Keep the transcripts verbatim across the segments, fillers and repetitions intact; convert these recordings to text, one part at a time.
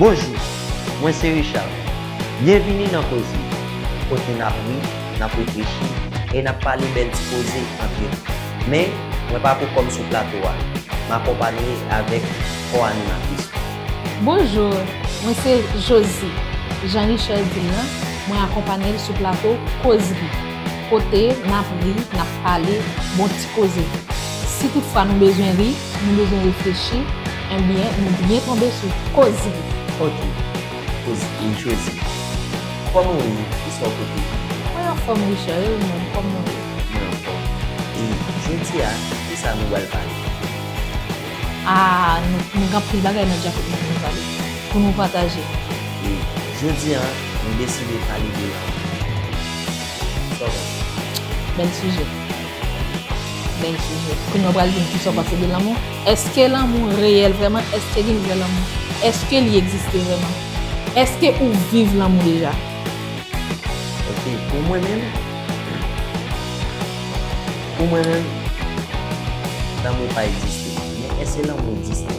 Bonjou, mwen se Richard. Byenvini nan Koze, kote n ap ri, n ap reflechi e n ap pale bèl ti koze antre nou. Men, mwen pa pou kò m sou plato a. M akonpanye avèk kò-animatris mwen. Bonjou, mwen se Josie. Jan Richard di l lan, mwen akonpanye l sou plato Kozri, kote n ap ri, n ap pale bon ti koze. Si toutfwa nou bezwen ri, nou bezwen reflechi, ebyen, nou byen tonbe sou Kozri. Ok, Kozri, Josie. Kòman w ye? Kisa w pote? Mwen anfòm, Richard, e ou menm, kòman w ye? Mwen anfòm. E jodi a, kisa nou pral pale? Ah, nou, nou gen anpil bagay nan djakout nou pou nou pale, pou nou pataje. E jodi a, nou deside pale de lanmou. Sa w panse? Bèl sijè. Bèl sijè. Kounye a w pral di m kisa w panse de lanmou. Èske lanmou reyèl vrèman? Èske gen vrè lanmou? Èske li egziste vrèman? Èske ou viv lanmou deja? Ok, pou mwen menm, pou mwen menm, lanmou pa egziste. Men èske lanmou egziste?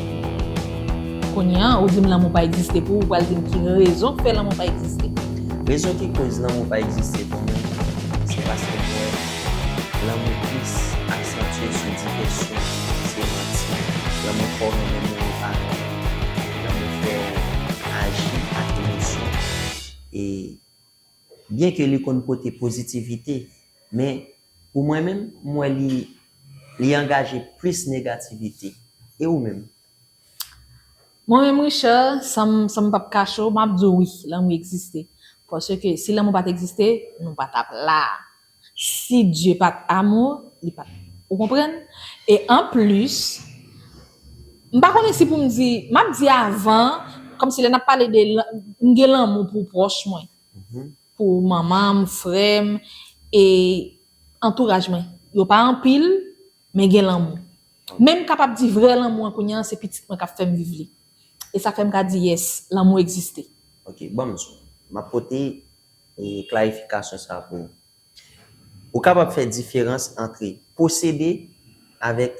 Kounye a, ou di m lanmou pa egziste pou ou, ou pral di m ki rezon k fè lanmou pa egziste. Rezon ki koz lanmou pa egziste pou mwen, se paske m wè lanmou plis aksantye sou divèsyon, se manti, lanmou fè w renmen moun ou pa renmen, lanmou fè w aji ak emosyon. E byenke li konn pote pozitivite, men pou mwen menm, m wè li, li angaje plis negativite. E ou menm? Mwen menm, Richard, san m, san m p ap kache w, m ap di w wi, lanmou egziste. Paske si lanmou pa t egziste, nou pa t ap la. Si Dye pa t amour, li pa t. Ou konprann? E anplis, m pa konnen si pou m di, m ap di avan, kòmsi lè n ap pale de, lan- m gen lanmou pou pwòch mwen. Pou manman m, frè m, e antouraj mwen. Yo pa anpil, men gen lanmou. Men m kapab di vrè lanmou an kounye a, se pitit mwen k ap fè m viv li. E sa fè m ka di yes, lanmou egziste. Ok, ban m sou. M ap pote e, klarifikasyon sa pou ou. Ou kapab fè diferans antre posede avèk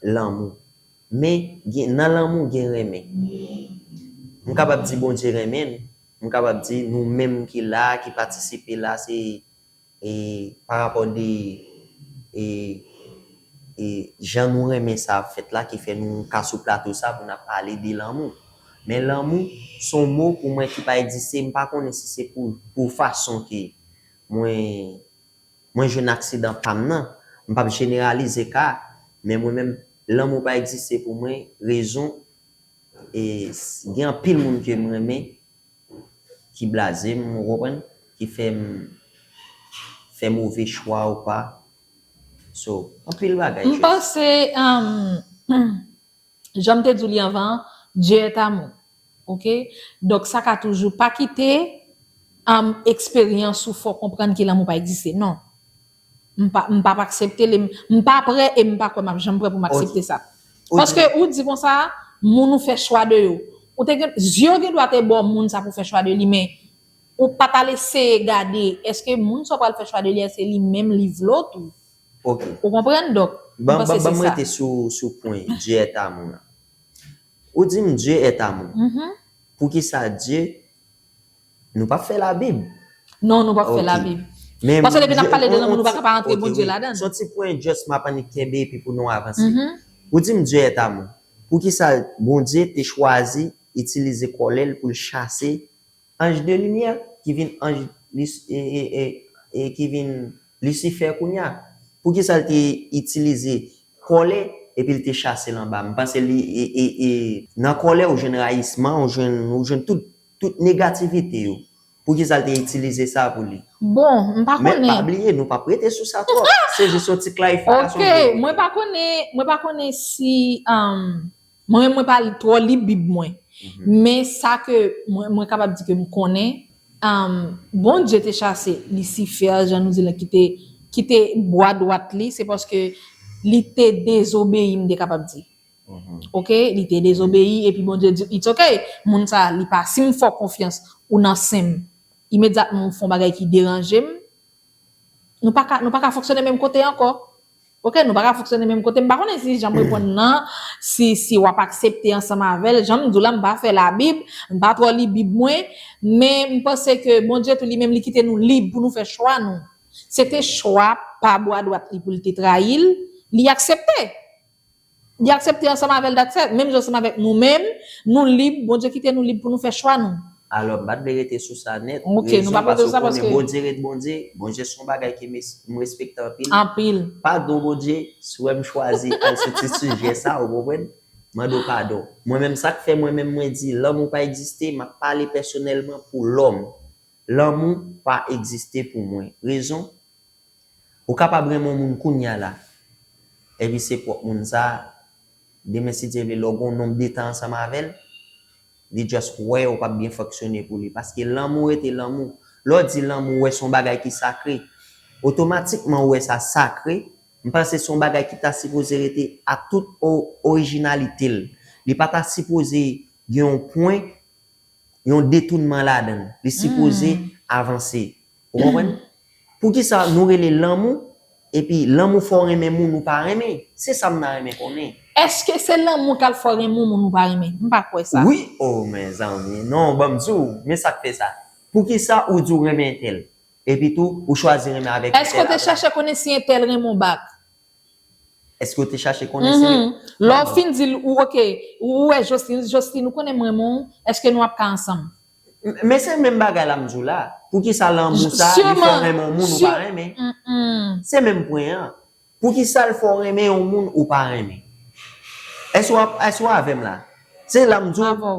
lanmou. Men gen, nan lanmou, gen renmen. M kapab di Bondye renmen n, m kapab di nou menm ki la, ki patisipe la, se e, pa rapò de e, e, jan nou renmen sa ap fèt la ki fè nou ka sou plato sa pou n ap pale de lanmou. Men lanmou se yon mo pou mwen ki pa egziste, m pa konnen si se pou, pou fason ke mwen, mwen jwenn aksidan pa m nan, m p ap jeneralize ka, men mwen menm, lanmou pa egziste pou mwen, rezon, e, gen anpil moun ke m renmen, ki blaze m, ou konprann, ki fè m fè move chwa ou pa. So, anpil bagay. M panse, um, jan m te di w li anvan, Dieu est amour. Ok? Donk, sa ka toujou pa kite um, eksperyans ou fè w konprann ke lanmou pa egziste. Non. M pa, m p ap aksepte li. M pa prè e m pa kwè m ap janm prè pou m aksepte sa. Paske ou di konsa, moun ou fè chwa de yo. Ou te gen, zye w gen dwa te ba w moun sa pou fè chwa de li, men ou pa t al eseye gade, èske moun sa w pral fè chwa de li a, se li menm li vle w tou? Ok. Ou konprann? Donk, m Ban, panse ban, se ban m sa. rete sou, sou pwen Dieu est amour la. Ou di m Dieu est amour. Mhm. Poukisa Dieu? Nou p ap fè Labib. Non, nou p ap fè Ok. Labib. Men Paske depi n ap Dieu- pale de on- lanmou, nou on pa ti- ka pa rantre ok, Bondye wi. Ladan. Se yon ti pwen just m ap annik kenbe epi pou nou avanse. Mhm. Ou di m Dieu est amour. Poukisa Bondye te chwazi itilize kòlè l pou l chase anj de limyè ki vin anj Lis- e, e, e, e ki vin Lisifè kounye a? Poukisa l te itilize kòlè epi l te chase l anba? M panse li e, e, e, nan kòlè ou jwenn rayisman, ou jwenn, ou jwenn tout, tout negativite yo. Poukisa l te itilize sa pou li? Bon, m pa Men pa konnen. Bliye, nou p ap rete sou sa twòp. Se jis yon ti klarifikasyon. Ok, mwen pa konnen, mwen pa konnen si um, mwen menm mwen pa li- twò li Bib mwen. Men sa ke mwen, mwen kapab di ke m konnen, um, Bondye te chase Lisifè, jan nou di la, ki te, ki te bwa dwat li, se paske li te dezobeyi, m te kapab di. Ok, li te dezobeyi, epi Bondye di, it's ok, moun sa, li pa, si m fè w konfyans, ou nan sen m. Imedyatman, ou fè yon bagay ki deranje m, nou pa ka, nou pa ka fonksyone menm kote ankò. Ok, nou pa ka fonksyone menm kote. M pa konnen si jan m reponn nan, si, si w ap aksepte ansanm avè l. Jan m di w la, m pa fè Labib, m pa twò li Bib mwen, men m panse ke Bondye tou li menm li kite nou lib pou nou fè chwa nou. Se te chwa pa bwa dwat li pou l te trayi l, li aksepte. Li aksepte ansanm avè l, that's it. Menm jan ansanm avèk nou menm, nou lib, Bondye kite nou lib pou nou fè chwa nou. Alò, m pa t vle rete sou sa nèt. Ok, nou pa pral sou sa paske Bondye ret Bondye. Bondye se yon bagay ke m es- m respekte anpil. Anpil. Padon Bondye, si w wè m chwazi al sou ti sijè sa, ou konprann? Mande w padon. Mwen menm, sa k fè mwen menm mwen di lanmou pa egziste, m ap pale pèsonèlman pou lòm. Lanmou pa egziste pou mwen. Rezon? Ou kapab renmen yon moun kounye a la, epi se pwòp moun sa a, demen si Dye vle, lè w gen yon nonb de tan ansanm avè l, li just wè ou p ap byen fonksyone pou li. Paske lanmou rete lanmou. Lè w di lanmou, w wè se yon bagay ki sakre. Otomatikman, ou wè sa sakre. M panse se yon bagay ki ta sipoze rete a tout o- orijinalite l. Li pa ta sipoze gen yon pwen, yon detounman ladan l. Li sipoze avanse. Ou konprann? Poukisa nou rele lanmou, epi lanmou fè w renmen moun ou pa renmen? Se sa m ta renmen konnen. Èske se lanmou k al fè w renmen yon moun ou pa renmen? M pa kwè sa. Wi, o mezanmi. Non, ban m di w, men sa k fè sa. Poukisa ou di w renmen entèl? Epi tou, ou chwazi renmen avèk entèl apre? Èske w te chèche konnen si entèl renmen w bak? Èske w te chache konnen si... Lè w fin di l, ou, ok, ou wè Jocelyn, Jocelyn, ou konnen m renmen w, èske nou ap ka ansanm? M- Men se menm bagay la m di w la. Poukisa lanmou sa, li fè w renmen yon moun ou pa renmen? Se menm pwen an. Poukisa l fè w renmen yon moun ou pa renmen? Èske w ap- èske w avè m la? Se la m di w,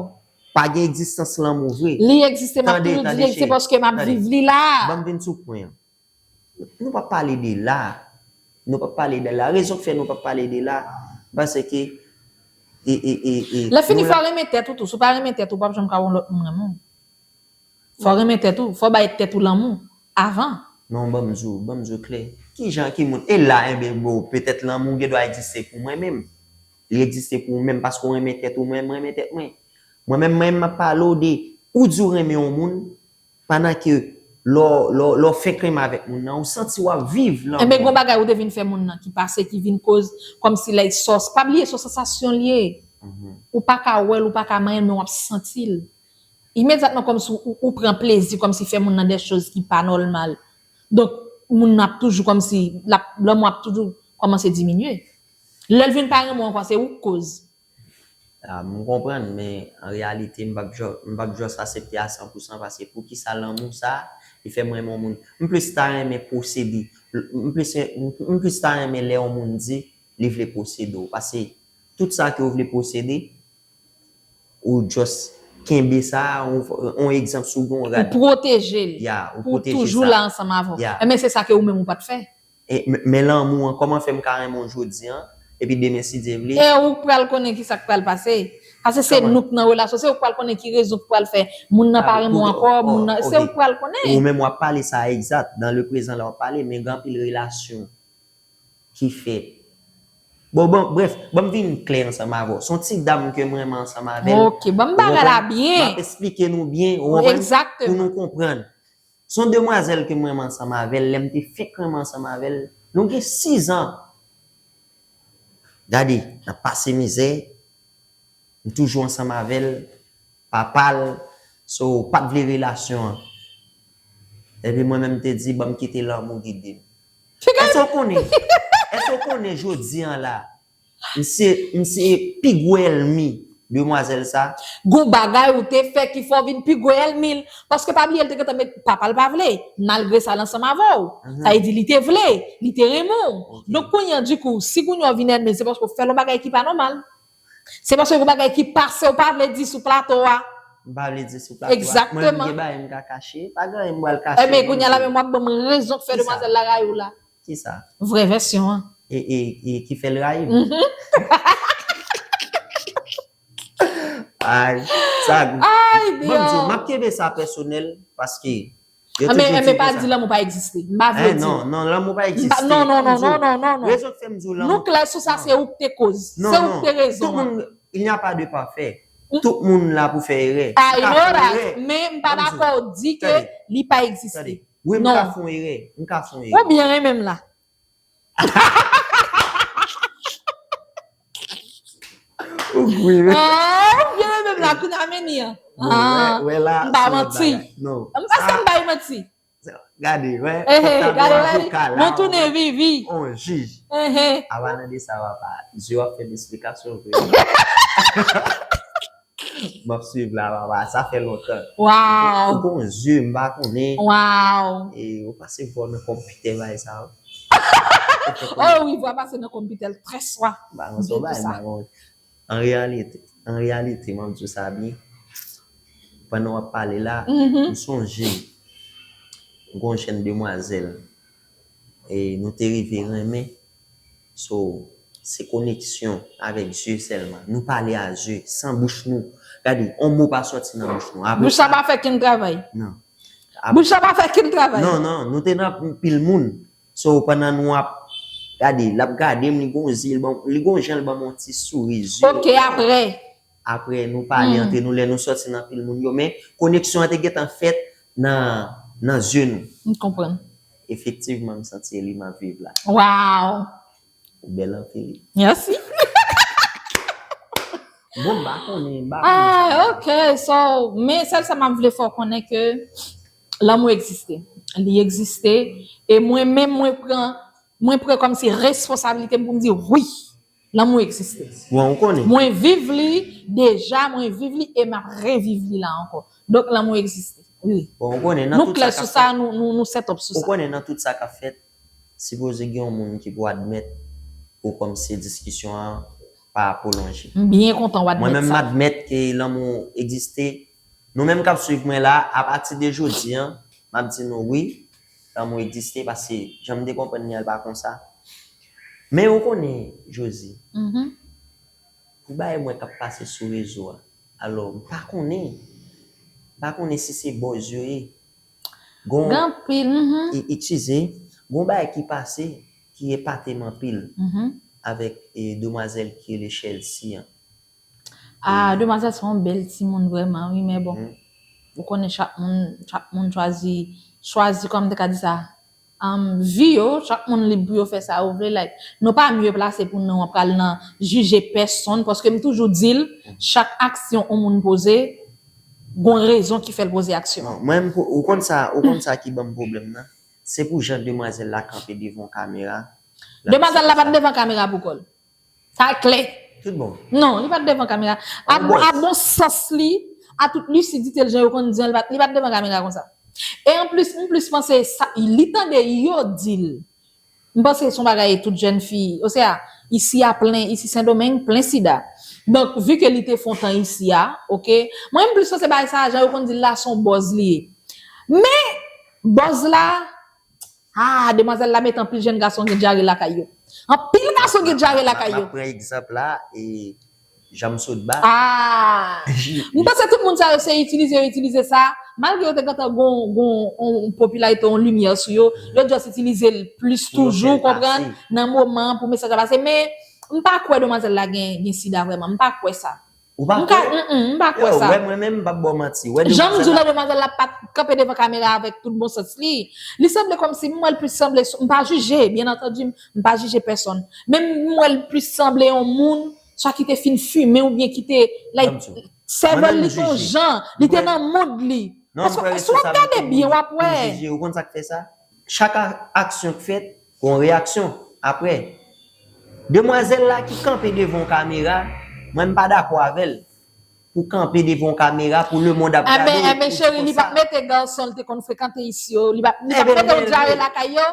pa gen egzistans lanmou vre. Li egziste, m ap toujou di li egziste paske m ap viv li la. Ban m vin sou pwen an. Nou p ap pale de la. Nou p ap pale de la. Rezon k fè nou p ap pale de la, paske e, e, e, e, lè fini, fò w renmen tèt ou tou. Si w pa renmen tèt ou, w p ap janm ka wè yon lòt moun renmen w. Fò w renmen tèt ou. Fò w bay tèt ou lanmou avan. Non, ban m di w, ban m di w klè. Ki jan, ki moun? E la, enben, bon, petèt lanmou gendwa egziste pou mwen menm. Li egziste pou ou menm paske w renmen tèt ou, mwen, mwen renmen tèt mwen. Mwen menm, mwen, m ap pale w de, ou di w renmen yon moun, pandan ke lè w- lè w- lè w fenk renmen avèk moun nan, ou santi w ap viv lanmou. Enben, gon bagay ou te vin fè moun nan ki pase, ki vin koz kòmsi lè sòs. Pa bliye, se yon sansasyon l ye. Ou pa ka wè l, ou pa ka manyen l, men w ap santi l. Imedyatman, kòmsi ou, ou pran plezi, kòmsi fè moun nan de choz ki pa nòmal. Donk, moun nan ap toujou kòmsi, l ap- lanmou ap toujou kòmanse diminye. Lè l vin pa renmen w ankò, se ou k koz. Ah, m konprann, men an reyalite, m p ap just, m p ap just aksepte a san pou san, paske poukisa lanmou sa, li fè m renmen yon moun? M plis ta renmen posede, m plis, m plis ta renmen lè yon moun di li vle posede w, paske tout sa ke w vle posede, ou just kenbe sa, yon, yon egzanp, si w gen yon rad. Ou pwoteje l. Ya, ou pwoteje sa. Pou toujou la ansanm avè w. Ya. Enben, se sa ke ou menm ou pa t fè. E, men, men lanmou an, kòman fè m ka renmen w jodi an, epi demen, si Dye vle? E ou k pral konnen ki sa k pral pase. Paske se nou k nan relasyon, se ou k pral konnen ki rezon k pral fè moun nan pa renmen w ankò, moun nan, se ou k pral konnen. Ou menm w ap pale sa egzat, dans le présent la w ap pale, men gen anpil relasyon ki fèt. Bon, bon, brèf, ban m vin klè ansanm avè w. Se yon ti dam ke m renmen ansanm avè l. Ok, ban m bagay la byen. M ap esplike nou byen, ou konprann? Egzakteman. Pou nou konprann. Se yon demwazèl ke m renmen ansanm avè l, lè m te fenk renmen ansanm avè l, nou gen sis an. Gade, n ap pase mizè, m toujou ansanm avè l, papa l, so, pa t vle relasyon an. Epi mwen menm m te di, ban m kite lanmou gide m. Èske w konnen? Èske w konnen jodi an la, m se, m se pi gwo ènmi demwazèl sa. Gon bagay ou te fè ki fè w vin pi gwo ènmi l. Paske pa bliye, l te gentan met papa l pa vle. Malgre sa, l ansanm avè w. Sa vle di, li te vle, li te renmen w. Donk, kounye a, dikou, si kounye a w vin ènmi l, se paske w fè l yon bagay ki pa nòmal. Se paske gon bagay ki pase w pa vle di sou plato a. M pa vle di sou plato a. Egzakteman. Mwen, m gen bagay m ka kache. Pa gen anyen m pral kache. Enben, kounye a la menm, w ap ban m rezon k fè demwazèl la rayi w la. Kisa? Vrè vèsyon an. E, e, e ki fè l rayi m. Ay, sa gou. Ay, Dye. Bon, m di w, m ap kenbe sa pèsonèl paske yo toujou di konsa. Enben, pa di lanmou pa egziste. M pa vle di. Non, non, lanmou pa egziste. Non, non, non, non, non, non. Rezon k fè m di w lanmou. Nou klè sou sa, se ou k te koz. Se ou k te rezon an. Tout moun, il n'y a pas de parfait. Tout moun la pou fè erè. I know that, men m pa dakò w di ke li pa egziste. Wi, m ka fè yon erè. M ka fè yon erè. Ou byen renmen m la. Ou gri, men. Ah, byen renmen m la, kounye a men li an. Bon, wè, wè la, m pa manti. Non. M pa sa m bay manti. Gade, wè. Ehe, gade, gade. Mwen tounen vivi. On jij. Ehe. Apa nan de sa, papa. Zye w ap fè m esplikasyon vre. M ap swiv la, papa. Sa fè lontan. Wow. Ou gon zye, m pa konnen. Wow. E ou pase vwa nan konpitè bay sa. Oh wi, vwa pase nan konpitè l trè swa. Ba, m sou bay, m pa gon. An reyalite, an reyalite, m ap di w sa byen. Pandan w ap pale la, m sonje gon jèn demwazèl e nou te rive renmen. So, se koneksyon avèk zye sèlman. Nou pale a zye, san bouch nou. Gade, on mo pa sòti nan bouch nou. Apre bouch la pa fè kenn travay. Non. Bouch la pa fè kenn travay. Non, non, nou te nan pil moun. So, pandan nou ap gade, l ap gade m, li gon zye, li ban, li gon jan l ban m yon ti souri zye. Ok, apre. Apre, nou pale antre nou, lè nou sòti nan pil moun yo, men koneksyon an te gentan fèt nan, nan zye nou. M konprann. Efektivman, m santi e li m ap viv la. Wow! Ou bèl anpil. Mèsi. Bon, m pa konnen, m pa konnen. Ah, ok. So, men sèl sa m ap vle fè w konnen ke lanmou egziste. Li egziste. E mwen menm, mwen pran, mwen pran kòmsi responsablite m pou m di wi, lanmou egziste. Bon, ou konnen. Mwen viv li deja, mwen viv li e m ap reviv li la ankò. Donk, lanmou egziste. Wi. Bon, ou konnen, nan tout sa k ap fèt. Nou klè sou sa, nou, nou, nou set up sou sa. Ou konnen, nan tout sa k ap fèt, sipoze gen yon moun ki pou admèt pou kòmsi diskisyon an pa pwolonje. M byen kontan w admèt sa. Mwen menm, m admèt ke lanmou egziste. Nou menm k ap swiv mwen la, apati de jodi an, m ap di nou wi, lanmou egziste, paske jan m te konprann li an, l pa konsa. Men ou konnen, Josie, pou bagay mwen k ap pase sou rezo a, alò, m pa konnen. M pa konnen si se bòz yo ye. Gon, gen anpil, mhm. E, eskize, gon bagay ki pase, ki epate m anpil avèk, e, demwazèl ki rele Chelsea an. Ah, demwazèl se yon bèl timoun vrèman, wi, men bon. Ou konnen chak moun, chak moun chwazi, chwazi, kòman m te ka di sa? Um, vi yo, chak moun lib pou yo fè sa yo vle, like, nou pa mye plase pou nou pral nan jije pèsonn, paske m toujou di l, chak aksyon yon moun poze, gon rezon ki fè l poze aksyon. Non, mwen, m pou, ou konn sa, ou konn sa ki ban m pwoblèm nan? Se pou jan demwazèl la kanpe devan yon kamera. Demwazèl la pa t devan kamera pou kò l. Sa klè. Tout bon. Non, li pa t devan kamera. A, a bon sans li, a tout lisidite l, jan yo konn di an, li pa t, li pa t devan kamera konsa. E anplis, m plis panse sa, li tande yo di l. M panse se yon bagay tout jèn fi, osea, isi a plen, isi Sendomeng, plen sida. Donk, vi ke li te fè yon tan isi a, oke. Mwen, m plis panse bagay sa, jan yo konn di l la, se yon bòz li ye. Men, bòz la, ah, demwazèl la mete anpil jèn gason gen dyare lakay yo. Anpil gason gen dyare lakay yo. M ap pran egzanp la, e, jan m sot ba. Ah! M panse tout moun sa yo se itilize yo itilize sa, malgre yo te gentan gon, gon, on, on popilarite, on limyè sou yo, yo just itilize l plis toujou, konprann, nan moman pou mesaj la pase. Men, m pa kwè demwazèl la gen, gen sida vrèman. M pa kwè sa. Ou pa kwè? Mm, mm, m pa kwè sa. Yo, wè, mwen menm, m p ap ba w manti. Wè, jan m di w la, demwazèl la pa t kanpe devan kamera avèk tout bon sans li. Li sanble kòmsi, m wè l plis sanble, m pa jije, byen antandi, m pa jije pèsonn. Men m wè l plis sanble yon moun, swa ki te fin fimen oubyen ki te, like, sèvèl li te yon jan, li te nan mood li. Paske si w ap gade byen, w ap wè. Ou konn sa k fè sa? Chak a-, aksyon k fèt, gon reyaksyon apre. Demwazèl la ki kanpe devan yon kamera, mwen m pa dakò avè l. Pou kanpe devan yon kamera, pou lemonn ap gade w, pou di konsa. Enben, enben, cheri, li p ap mete gason l te konn frekante isi yo, li p ap, li p ap mete w dyare lakay yo.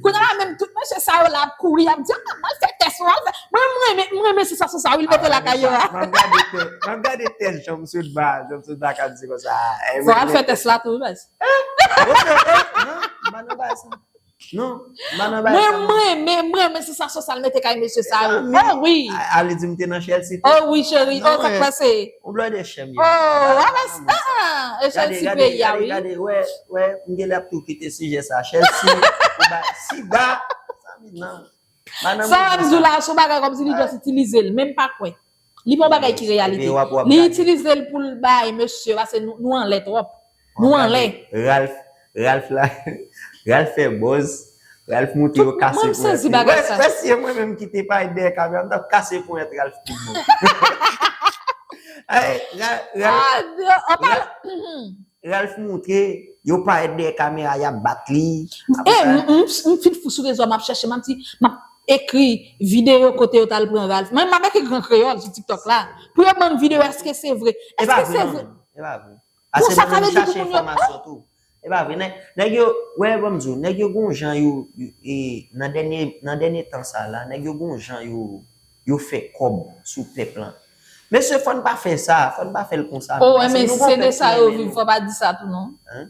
Kounye a la menm, tout mesye sa yo la ap kouri, ap di, ah, m al fè tès, m al fè. Mwen, m renmen, m renmen sansasyon sa, wi, l mete lakay yo a. M ap gade tès, m ap gade tès, jan m sot ba, jan m sot ba, ka di konsa. Fò al fè tès la tou, wi, baz. Hein? Hein? M pa nan bagay sa. Non, m pa nan bagay sa, non. Mwen, mwen, men, mwen, men se sa, sa l mete kay mesye sa yo. Oh wi. A, ale di m te nan Chelsea tou. Oh wi, cheri. Oh, sa k pase? Ou blòde chèm yo. Oh, ah, ah, e Chelsea peyi a, wi. Gade, gade, wè, wè, m genlè ap tou kite sijè sa. Chelsea, ou bay sida. Sa vin nan. Sa m di w la, se yon bagay kòmsi li just itilize l, men m pa kwè. Li pa yon bagay ki reyalite. Li itilize l pou l bay mesye, paske nou, nou anlè twòp. Nou anlè. Ralph, Ralph la, Ralph fè buzz, Ralph moute yo kase ponyèt. Mwen, m sezi bagay sa. Wè, si e mwen menm ki te parèt dèyè kamera, m t ap kase ponyèt Ralph tout bon. Ay, Ra- Ra- Ah, Dieu, an palan. Ralph montre, yo parèt dèyè kamera, y ap bat li. E, m m- m fin fou sou rezo, m ap chèche, m ap di, m ap ekri videyo kote yo t al pran Ralph. Mwen, m ap ekri gran kreyòl sou TikTok la. Pou yo ban m videyo, èske se vre? E pa Èske vre, se non, vre? E pa vre. Bon, Ase sa, mwen sa vle menm di chache pou moun yo, enfòmasyon tou. E pa vre, nèg, nèg yo, wè, ban m di w, nèg yo gon jan yo, yo- e, nan dènye, nan dènye tan sa la, nèg yo gon jan yo, yo fè kòb sou pèp lan. Mesye, fò n pa fè sa, fò n pa fè l konsa. Oh, wè, Paske men nou si gon se de pèp sa ki yo renmen viv, nou. Fò pa di sa tou, non. Hein?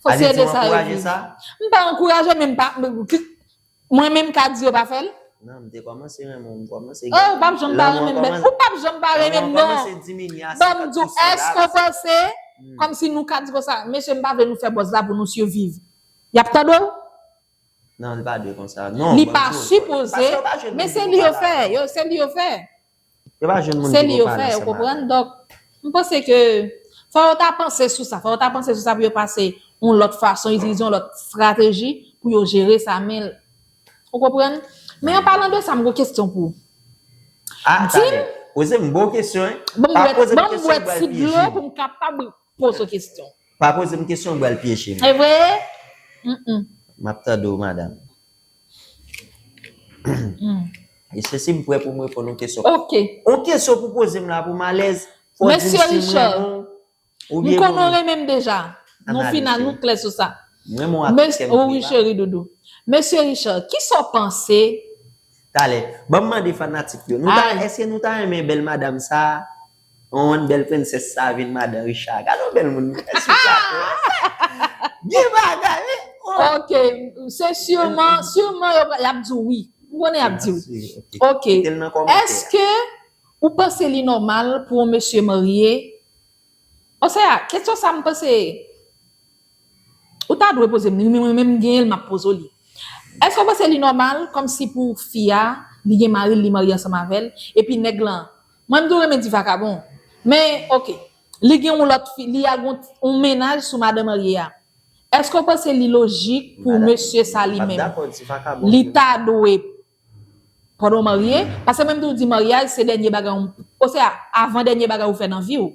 Fò Ase se di de w sa yo ankouraje viv. Sa? M pa ankouraje, men m pa. Mwen menm ka di yo pa fè l. Non, m te kòmanse renmen w, m kòmanse Oh, ou p ap janm pa renmen m, bèt. Ou p ap janm pa renmen m, non. Kòmanse diminye a Ban m di w, èske w panse, Hmm. kòmsi nou ka di konsa, mesye, m pa vle nou fè buzz la pou nou siviv. Y ap tande w? Non, li pa dwe konsa. Non, Li ban pa m di w, sipoze, paske w pa jwenn men moun se ki li yo pale fè, avè w. Yo, se li yo fè. Yo pa jwenn moun Se ki li pou yo pale fè, ou ansanm avè konprann? w. Donk, m panse ke fò yo ta panse sou sa, fò yo ta panse sou sa pou yo pase yon lòt fason, itilize yon lòt estrateji pou yo jere sa, men ou konprann? Men an palan de sa, m gon kesyon pou ou. Ah, Di m- talè. Poze m bon kesyon, hein. Ban m Pa bwè, poze m ban m kesyon bwè pou al ti dlo pyeje m. Pou m kapab poze w kesyon. Pa poze m kesyon pou al pyeje m. E vre? Mm-mm. M ap tande w, madanm. Mm. E se si m prè pou m reponn yon kesyon. Ok. Yon kesyon pou poze m la pou m alèz. Fò w di m Mesye si m Richard, renmen w m oubyen konnen w mwen. renmen m deja. Nou Analize. Fin an, nou klè sou sa. Mwen, mwen ak Mes, kè m oh oui, viva. Cheri doudou. Mesye Richard, kisa w panse? Talè. Ban m mande fanatik yo. Nou ta, Ay. Èske nou ta renmen bèl madanm sa? On bèl prensès sa vin madan Richard. Gade yon bèl moun. Èske sa byen bagay, wi. Oh. Ok, se sûrement, sûrement yo, y ap di w wi. M konnen y ap di w wi. Ok. Ok. Kite l nan kòmantè. Èske ou panse li nòmal pou yon mesye marye? Osea, kesyon sa m panse ou ta dwe poze m li, men mwen menm m genyen l, m ap poze w li. Èske w panse li nòmal kòmsi pou fi a, li gen mari l, li marye ansanm avè l, epi nèg lan, mwen m tou renmen di vakabon, men ok, li gen yon lòt fi, li al gon yon mennaj sou madan marye a. Èske w panse li lojik pou Madan, mesye sa li m ap menm? dakò di vakabon Li tou. Ta dwe pandan w marye, paske menm tou di maryaj se dènye bagay, osea, avan dènye bagay ou fè nan vi w.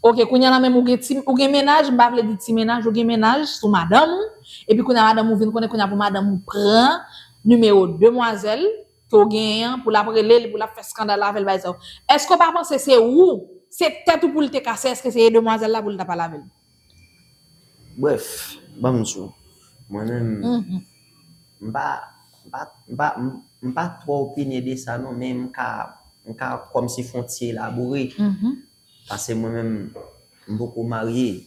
Ok, kounye a la menm ou gen ti, ou gen mennaj, m pa vle di ti mennaj, ou gen mennaj sou madanm ou, epi kounye a madanm ou vin konnen kounye a pou madanm ou pran nimewo demwazèl ke w genyen an, pou l ap rele l, pou l ap fè eskandal avè l, bagay sa yo. Èske w pa panse se ou, se tèt ou pou l te kase, èske se demwazèl la pou l ta pale avè l? Brèf, ban m di w. Mwen menm, Mhm, m pa, m pa, m pa, m, m pa twò opinye de sa non, men m ka, m ka kòmsi fè yon ti elaboure. Mhm. Paske mwen menm, m poko marye.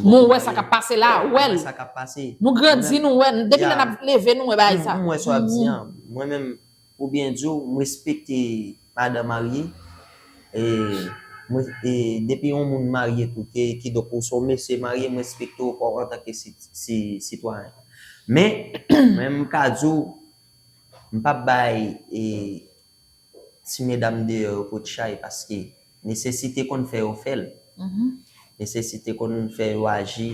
Moun wè sa k ap pase la, ou wè l. Sa k ap pase. Nou grandi, nou wè, depi lè n ap leve, nou wè bagay sa. M wè sa w ap di an. Mwen menm, pou byen di w, m respekte madan marye. E, mwen, e, depi yon moun marye tou, ke, kidonk ou se yon mesye marye, m respekte w kòm antanke si, si, sitwayen. Men, mwen m ka di w, m p ap bay, e, ti medam deyò yo pot chay, paske nesesite konn fè yo fè l. Mhm, Nesesite konn fè yo aji,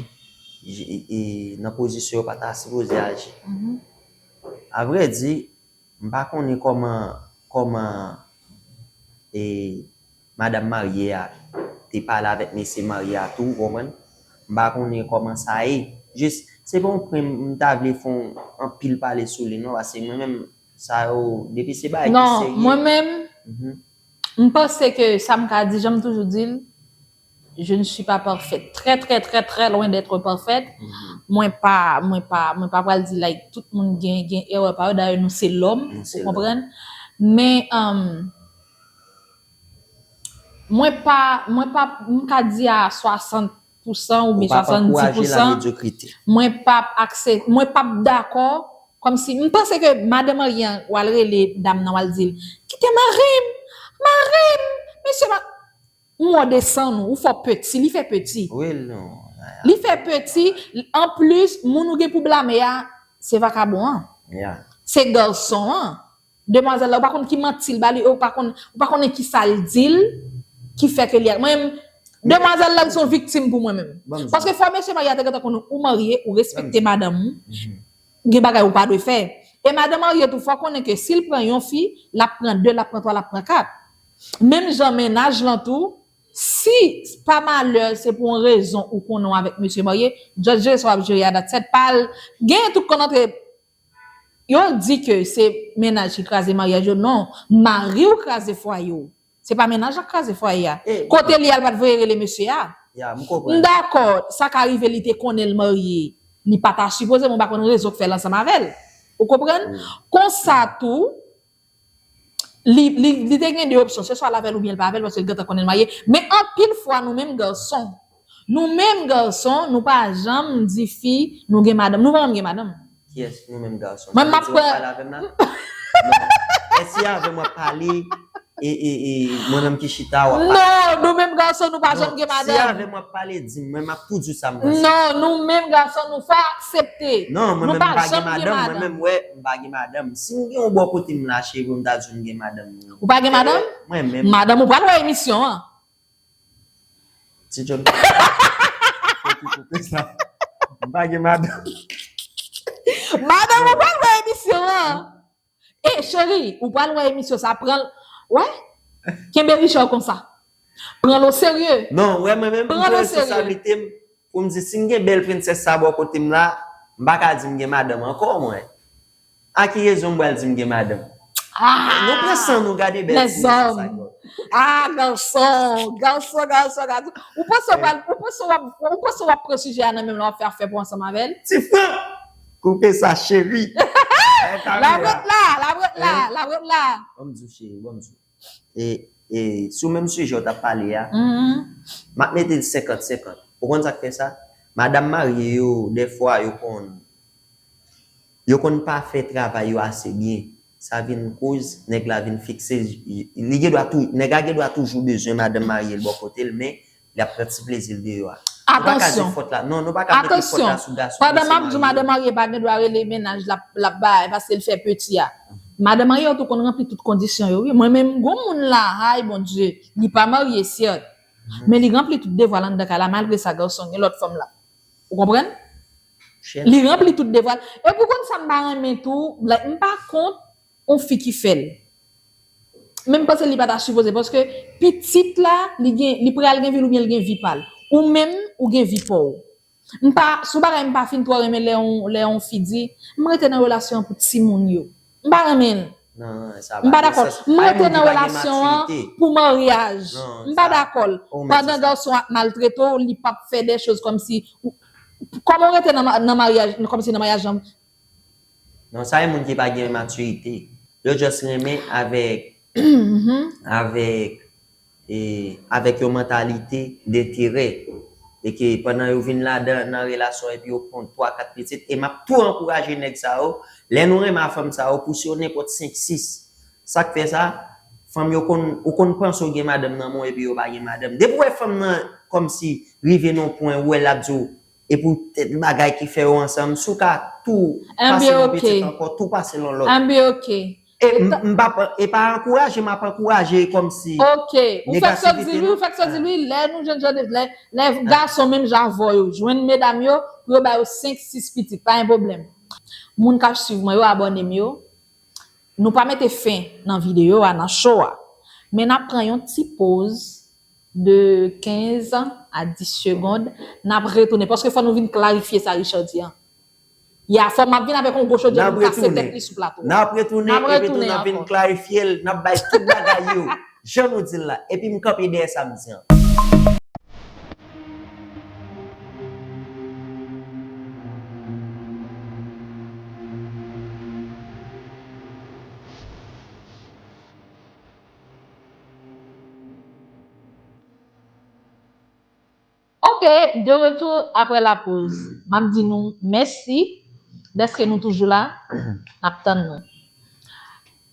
j-, e, e, nan pozisyon yo pa ta sipoze aji. mhm. Avrèdi, m pa konnen kòman, kòman, e, madanm marye a te pale avèk mesye marye a tou, ou konprann? M pa konnen kòman sa ye. Jis, se pa yon pwen m ta vle fè yon anpil pale sou li non, paske mwen menm, sa yo, depi se bagay ki Non, serye. Mwen menm, Mhm. m panse ke sa m ka di, jan m toujou di l, je ne suis pas parfaite. Très, très, très, très loin d'être parfaite. Mhm. Mwen pa, mwen pa, mwen pa pral di, like, tout moun gen, gen erè pa yo. Dayè, nou se lòm, Nou se ou lòm. Konprann? Men, um, mwen pa, mwen pa, m ka di a swasant pou san oubyen Ou p ap ankouraje swasanndiz pou san. Lamedyokrite. Mwen p ap aksep-, mwen p ap dakò. Kòmsi, m panse ke madan marye an, w al rele dam nan, w al di l, kite mari m, mari m, mesye, ma-, m wè w desann ou, ou fè w peti, li fè peti. Wi, non. Li fè peti, anplis, moun ou gen pou blame a, se vakabon an. Ya. Se gason an. Demwazèl la, ou pa konn ki manti l ba li, ou pa konn, ou pa konnen ki sa l di l, ki fè ke li a. Mwen menm, demwazèl la, li se yon viktim pou mwen menm. Ban m di. Paske fò mesye marye a te gentan konnen ou marye, ou respekte madanm ou, Mhm. gen bagay ou pa dwe fè. E madanm marye tou, fò konnen ke si l pran yon fi, l ap pran de, l ap pran twa, l ap pran kat. Menm jan mennaj lan tou, si pa malè se pou yon rezon ou konnen w avèk mesye marye, just jere sa w ap jere a, that's it. Pa al genyen tout konn antre. Yo di ke se mennaj ki kraze maryaj yo. Non, mari w kraze fwaye w. Se pa mennaj la k kraze fwaye a. Kote li al pa t voye rele mesye a. M dakò, sa ka rive li te konnen l marye. Li pa ta sipoze, men w pa konn rezon k fè l ansanm avè l. Ou konprann? Konsa tou, li, li, li te gen de opsyon, se swa l avè l oubyen l pa avè l, paske l gentan konnen l marye. Men anpil fwa, nou menm gason, nou menm gason, nou pa janm di fi, nou gen madanm. Nou pa janm gen madanm. Kiyès nou menm gason? Mwen, m ap pale avè m la? Non. Èske avè m w ap pale? E, e, e, mwen menm ki chita, w ap pale? Non, nou menm gason, nou pa janm gen madanm. Si avè m w ap pale, di m, mwen m ap tou di w sa m panse. Non, nou menm gason, nou fò aksepte. Non, mwen menm m pa gen madanm, mwen menm, wè, m pa gen madanm. Si m gen yon bò kote m la, cheri, m ta di w m gen madanm. Ou pa gen madanm? Mwen menm. Madanm, ou pral wè emisyon an. Ti John. Fò ki koupe sa. M pa gen madanm. Madanm, ou pral wè emisyon an. E, cheri, ou pral wè emisyon sa, pran l. Wè? Kenbe Richard konsa. Pran l o serye. Non, wè, mwen menm, m pran responsablite m pou m di, si m gen bèl prensès sa bò kote m la, m pa ka di m gen madanm ankò, mwen. A ki rezon m pral di m gen madanm? Nou pran san nou gade bèl ti mesye sa, gòl. Ah, gason, gason, gason, gason. Ou panse w pral, ou panse w ap, ou panse w ap pran sijè a nan men l, w ap fè afè pou ansanm avè l? Ti Fran, koupe sa, cheri. L ap ret la, l ap ret la, l ap ret la. Ban m di w, cheri, ban m di w. E, e sou menm sijè w t ap pale a, m ap mete l senkant senkant. Ou konn sa k fè sa? Madanm marye yo, dèfwa, yo konn, yo konn pa fè travay yo ase byen. Sa vin koz nèg la vin fikse, li gen dwa tou, nèg la gen dwa toujou bezwen madanm marye l bò kote l, men li ap pran ti plezi l deyò a. Nou pa ka di fòt la. Non, nou pa ka mete fòt la sou gason. Pandan m ap di w, madanm marye pa gen dwa rele mennaj l ap, l ap bay, paske l fè peti a. Madanm marye yo tou konn ranpli tout kondisyon yo, wi. Mwen menm, gon moun la, hay, Bondye, li pa marye, sèt. Men li ranpli tout devwa l anndan kay la, malgre sa, gason, gen lòt fanm la. Ou konprann? Li ranpli tout devwa l. Epi w konn sa m pa renmen tou, like, m pa kont yon fi ki fè l. Men m panse li pa ta sipoze, paske pitit la, li gen, li pral gen vi l oubyen l gen vi pa l. Ou menm, ou gen vi pa w. M pa, sou bagay m pa fin twò renmen lè yon, lè yon fi di, m rete nan relasyon an pou timoun yo. M pa renmen l. M pa dakò. M rete nan relasyon an pou maryaj. M pa dakò l. Pandan gason ap maltrete w, li p ap fè de choz kòmsi, kòman w rete nan, nan maryaj, kòmsi nan maryaj lan? Non, sa e moun ki pa gen matirite. Yo just renmen avèk, avèk, e, avèk yon mantalite denterè. E ke pandan yo vin ladan, nan relasyon, epi yo pran twa, kat pitit, e m ap tou ankouraje nèg sa yo, lè nou renmen a fanm sa yo, pou si yo nenpòt senk, sis. Sa k fè sa, fanm yo konn, ou konn panse w gen madanm nan men w, epi yo pa gen madanm. Depi w wè fanm nan kòmsi rive nan yon pwen, ou wè l ap di w, e pou tèt bagay ki fè yo ansanm, si w ka tou pase yon pitit ankò, tou pase yon lòt. Anben, oke. E m, m pa, e pa ankouraje, m ap ankouraje kòmsi. Oke, ou fèk sot di l wi, ou fèk sot di l wi, lè nou jennjan, lè, lè gason menm jan avè w yo jwenn medam yo, pou yo ba yo senk, sis pitit, pa gen pwoblèm. Moun k ap swiv mwen yo, abòne m yo, nou pa mete fen nan videyo a, nan show a. Men n ap pran yon ti poz de kenz a dis segonn, n ap retounen, paske fò nou vin klarifye sa Richard di an. Ya, fò m ap vin avèk yon gwo chodyè pou m kase tèt li sou plato a. N ap retounen, epi tou n ap vin klarifye l, n ap bay tout bagay yo, jan nou di l la, epi m kanpe dèyè sa m di an. Ok, de retour après la pause. M ap di nou mèsi dèske nou toujou la. N ap tann nou.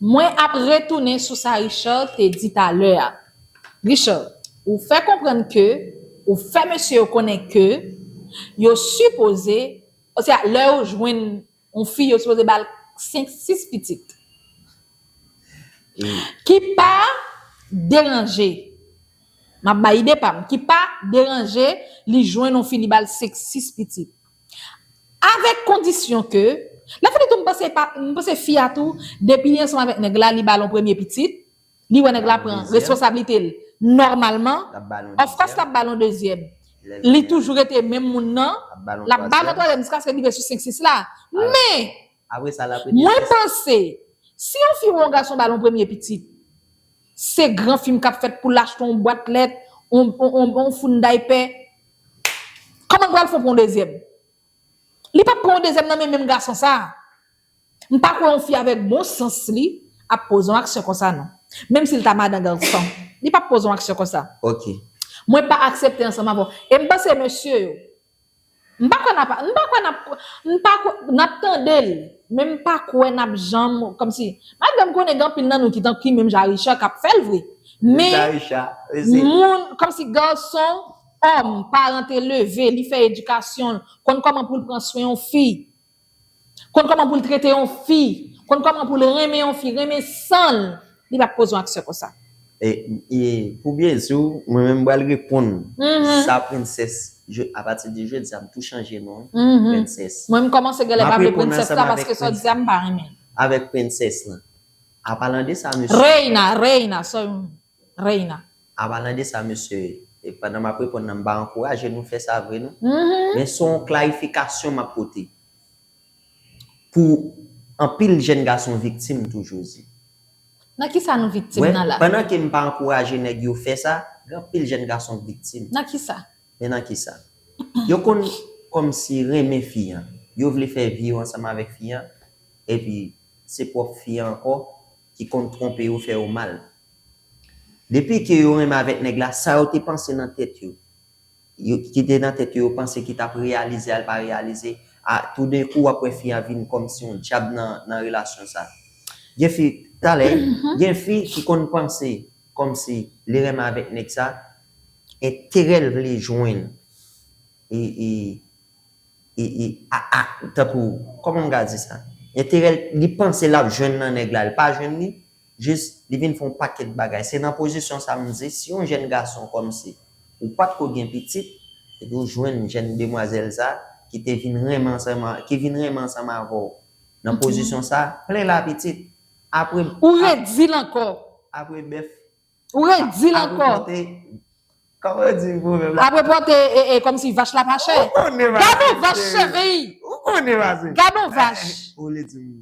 Mwen ap retounen sou sa Richard te di talè a. Richard, ou fè konprann ke, ou fè mesye yo konnen ke yo sipoze, oswa lè yo jwenn yon fi, yo sipoze ba l senk, sis pitit. Ki pa deranje, m ap bay ide pa m, ki pa deranje li jwenn yon fi, li ba l senk, sis pitit. Avèk kondisyon ke, lè fini tou, m panse pa, m panse fi a tou, depi li ansanm avèk nèg la, li ba l yon premye pitit, Li wè nèg la pran responsablite l nòmalman. Of course, l ap ba l yon dezyèm. Li toujou rete menm moun nan. L ap ba l yon twazyèm jiskaske l rive sou senk sis la. Men, mwen panse, si yon fi ou yon gason ba l yon premye pitit, se gran fim k ap fèt pou l achte yon bwat lèt, yon, yon, yon, yon foun daypè, kòman l pral fè pou yon dezyèm? Li p ap pran yon dezyèm nan men menm gason sa. M pa kwè yon fi avèk bon sans li ap poze yon aksyon konsa non. Menm si l ta madan gason, li p ap poze yon aksyon konsa. Ok. Mwen pa aksepte ansanm avè w. E m panse mesye yo, m pa kwè n ap, m pa kwè n ap, m pa kwè, n ap tande l. Men m pa kwè n ap janm, kòmsi, malgre m konnen gen anpil nan nou ki tan, ki menm jan Richard k ap fè l vre. Men, moun, kòmsi gason, òm, paran te leve, li fè edikasyon l, konn kòman pou l pran swen yon fi, konn kòman pou l trete yon fi, konn kòman pou l renmen yon fi, renmen san l, li p ap poze yon aksyon konsa. E, e pou byen di w, mwen menm m pral reponn sa Princess. Je, apati de jodi a, m tou chanje non. Princess. Mwen m kòmanse genlè pa vle Princess la paske sa w di a m pa renmen. Avèk Princess lan. Apalan de sa, mesye. Reina, Reina, sorry. Reina. Apalan de sa, mesye, e pandan m ap reponn nan, m pa ankouraje nou fè sa vre non. Men se yon klarifikasyon m ap pote. Pou anpil jèn gason viktim toujou di. Nan kisa nou viktim nan la? Pandan ke m pa ankouraje nèg yo fè sa, gen anpil jèn gason viktim. Nan kisa? Men nan kisa? Yo konn kòmsi renmen fi an. Yo vle fè vi yo ansanm avèk fi an. Epi se pwòp fi an ankò ki konn twonpe yo, fè yo mal. Depi ke yo renmen avèk nèg la, sa yo te panse nan tèt yo, yo ki te nan tèt yo, yo panse ki t ap reyalize a, l pa reyalize a, toudenkou w ap wè fi a vin kòmsi yon dyab nan, nan relasyon sa. Gen fi, talè, gen fi ki konn panse kòmsi li renmen avèk nèg sa, enterè l vle jwenn. E, e, e, e, a, a, tankou, kòman m ka di sa? Enterè l, li panse l ap jwenn nan nèg la, li pa jwenn li, jis li vin fè yon pakèt bagay. Se nan pozisyon sa m di, si yon jèn gason kòmsi, ou pa t ko gen pitit, epi w jwenn jèn demwazèl sa, ki te vin renmen ansanm, ki vin renmen ansanm avè w. Nan pozisyon sa, plen la pitit. Apre. Ou redi l ankò. Apre bèf. Ou redi l ankò. Apre pote, kòman yo di pwovèb la? Apre pote, e, e, kòmsi vach la pa chè. Ou konnen vach. Gad on vach, cheri. Ou konnen vach. Gad on vach. Ou vle di m.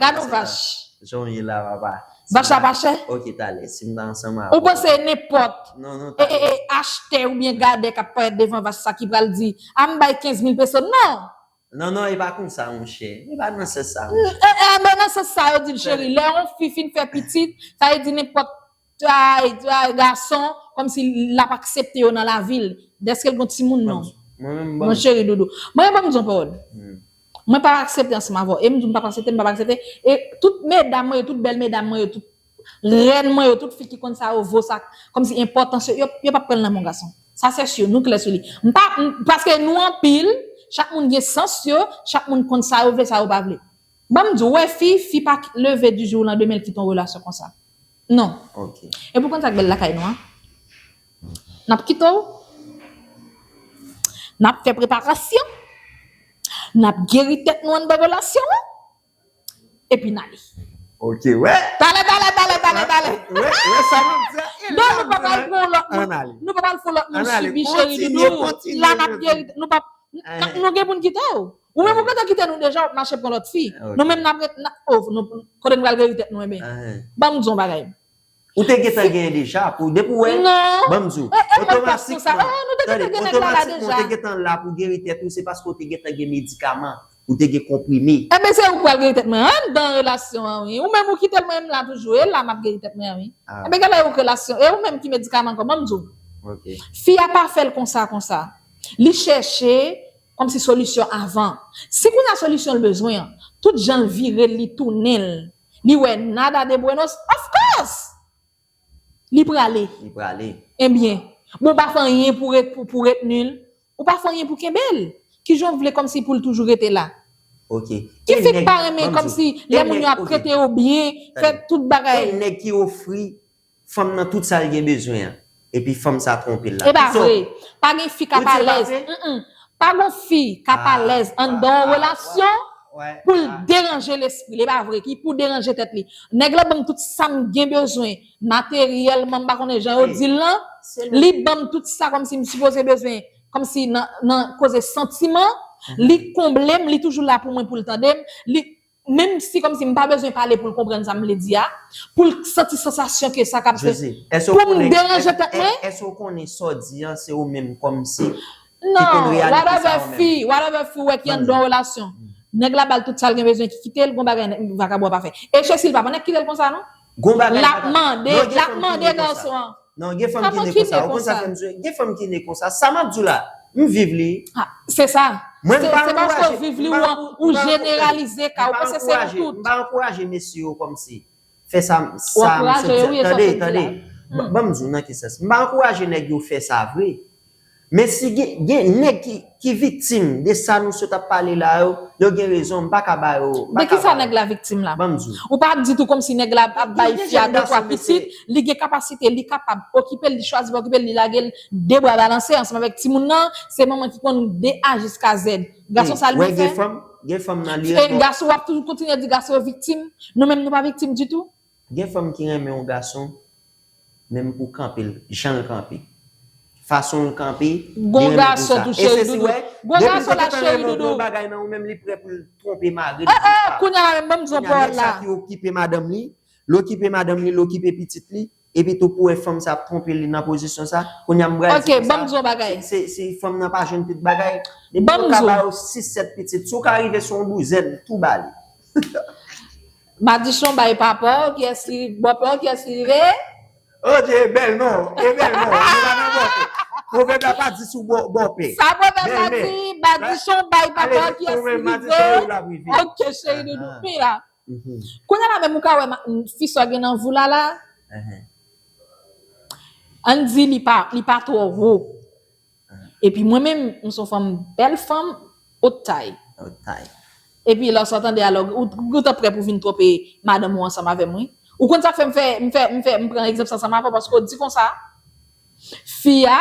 Gad on vach. Jan w ye la, papa. Vach la pa chè? Ok, talè, si m ta ansanm avè w. Ou panse nenpòt, e, e, e, achtè oubyen gadè k ap parèt devan vach sa ki pral di, a m bay kenz mil peso? Non! Non, non, e pa konsa, monchè. E pa nan sans sa, monchè. E, e, men nan sans sa yo di l, cheri. Lè yon fi fin fè pitit, sa vle di nenpòt, ay, ay, gason, kòmsi l ap aksepte yo nan lavi l. Dèske l gon timoun, non. Mon cheri doudou. Mwen, ban m di yon pawòl. Mwen pa aksepte ansanm avè w. E m di w m pa aksepte, m pa aksepte. E tout medam mwen yo, tout bèl medam mwen yo, tout rèn mwen yo, tout fi ki konn sa yo vo sa, kòmsi enpòtans yo, yo, yo p ap pran l nan men yon gason. Sa se si, nou klè sou li. M pa, m, paske nou anpil, chak moun gen sans yo, chak moun konn sa yo vle, sa yo pa vle. Ban m di w, wè fi, fi pa k-, leve du jour au lendemain l kite yon relasyon konsa. Non. Ok. E pou konn sa k bèl lakay nou an? N ap kite w. N ap fè preparasyon. N ap geri tèt nou anndan relasyon an. Epi n ale. Ok, wè. Talè, talè, talè, talè, talè. Wè, wè sa m ap di a. Non, nou pa pral fè yon lòt moun. Nou pa pral fè yon lòt moun sibi, cheri doudou. La n ap geri, nou pa, nou gen pou n kite w. Ou menm ou gentan kite nou deja, w ap mache pran lòt fi. Nou menm n ap ret, n ap, oh, nou, kote n pral geri tèt nou, enben. Ban m di w yon bagay. Ou te gentan genyen deja, pou depi w wè, ban m di w, otomatikman, tande, otomatikman ou te gentan la pou geri tèt ou, se paske ou te gentan gen medikaman, ou te gen konprime. Enben se ou k pral geri tèt mwen anndan relasyon an wi. Ou menm ou kite l, mwen menm m la toujou, e la m ap geri tèt mwen an wi. Enben genlè e ou k relasyon, e ou menm ki medikaman ankò, ban m di w. Fi a pa fè l konsa konsa. Li chèche kòmsi solisyon avan. Si kounye a solisyon l bezwen an, tout jan l vire l, li tounen l, li wè nada de buenos, of course! Li prale. Li prale. Ebyen, bon, ou pa fè anyen pou ret-, pou, pou retni l. Ou pa fè anyen pou kenbe l. Kijan w vle kòmsi pou l toujou rete la? Ok. Ki fi k pa renmen kòmsi lè moun yo ap trete yo byen, fè tout bagay? Gen nèg ki ofri fanm nan tout sa l gen bezwen an. Epi fanm sa twonpe l la. E pa vre. Pa gen fi k ap alèz. Pa gen fi k ap alèz anndan yon relasyon pou l deranje lespri l, e pa vre, ki pou deranje tèt li. Nèg la ban m tout sa m gen bezwen, materyèlman, m pa konnen jan yo di l lan, li ban m tout sa kòmsi m sipoze bezwen, kòmsi nan, nan koze santiman, li konble m, li toujou la pou mwen, pou l tande m, li, menm si kòmsi m pa bezwen pale pou l konprann sa m vle di a, pou l santi sansasyon ke sa k ap fè, pou m deranje tèt mwen. Èske w konnen sa w di an, se ou menm kòmsi ki konn reyalite sa ou menm? Non, whatever fi, whatever fi ou wè ki anndan yon relasyon. Nèg la ba l tout sa l gen bezwen, ki kite l, gon bagay nèg, vakabon ap fè. E Cecil pa, pa nèg kite l konsa non. L ap mande, l ap mande gason an. Non, gen fanm ki ne konsa. Ou konn sa fè m swe? Gen fanm ki ne konsa. Sa m ap di w la, m viv li. Se sa. Mwen, m pa ankouraje, m pa ankouraje, m pa ankouraje mesye yo kòmsi fè sa, sa, misye di. Tande, tande. Ban m di w nan ki sans. M pa ankouraje nèg yo fè sa vre. Men si gen, gen nèg ki, ki viktim de sa nou sot ap pale la yo, yo gen rezon, m pa ka ba yo, m pa ka ba yo. De ki sa nèg la viktim la? Ban m di w. Ou pa ap di tou kòmsi nèg la ap bay fi a de twa pitit, li gen kapasite, li kapab okipe l, li chwazi pa okipe l, li lage l de bra balanse ansanm avèk timoun nan, se manman ki konn de A jiska Z. Gason sa l byen fè. Gen fanm, gen fanm nan li. E gason w ap toujou kontinye di gason yo viktim, nou menm nou pa viktim ditou. Gen fanm ki renmen yon gason, menm pou kanpe l, jan l kanpe. Fason l kanpe, li renmen pou sa. Gon gason tou cheri doudou. Gon gason la cheri doudou. Yon bagay nan ou menm, li prè pou l twonpe mari l. Ah, ah, kounye a la menm, ban m di yon pawòl la. Nèg sa ki okipe madanm li, l okipe madanm li, l okipe pitit li, epi tou pou wè fanm sa ap twonpe li nan pozisyon sa, kounye a m pral di konsa, si, si fanm nan pa jwenn tout bagay, depi yo ka ba yo sis, sèt pitit, si w ka rive sou yon douzèn, tou ba li. Madichon bay papa w, kiyès ki bòpè w, kiyès ki rive? Oh, e bèl non, e bèl non, nou pa nan bòpè. Pwovèb la pa di sou bò, bòpè. Sa pwovèb la di, madichon bay papa w, kiyès ki rive? Ok, cheri doudou, pi la. Kounye a la menm ou ka wè fi sa gen nan vou la la. Ann di li pa, li pa twò wo. Epi mwen menm, m se yon fanm, bèl fanm, haute taille. Haute taille. Epi lè w sa tande alò, ou, ou gentan prè pou vin twonpe madanm ou ansanm avè m, wi. Ou konn sa k fè m fè, m fè, m fè, m pran egzanp sa ansanm avè w, paske w di konsa, fi a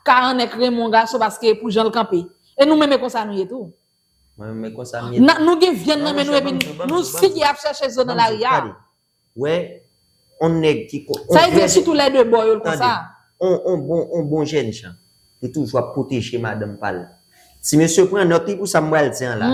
ka annik renmen yon gason paske pou jan l kanpe. E nou menm e konsa nou ye tou. Mwen menm e konsa m ye tou. Nou gen vyann nan men nou epi nou figi ap chèche zo nan lari a. Wè, on nèg ki kon, sa vle di sitou lè de bò yo l konsa. On, on bon, on bon jènjan, li toujou ap pwoteje madanm pa l. Ti mesye pran nòt wi pou sa m pral di an la.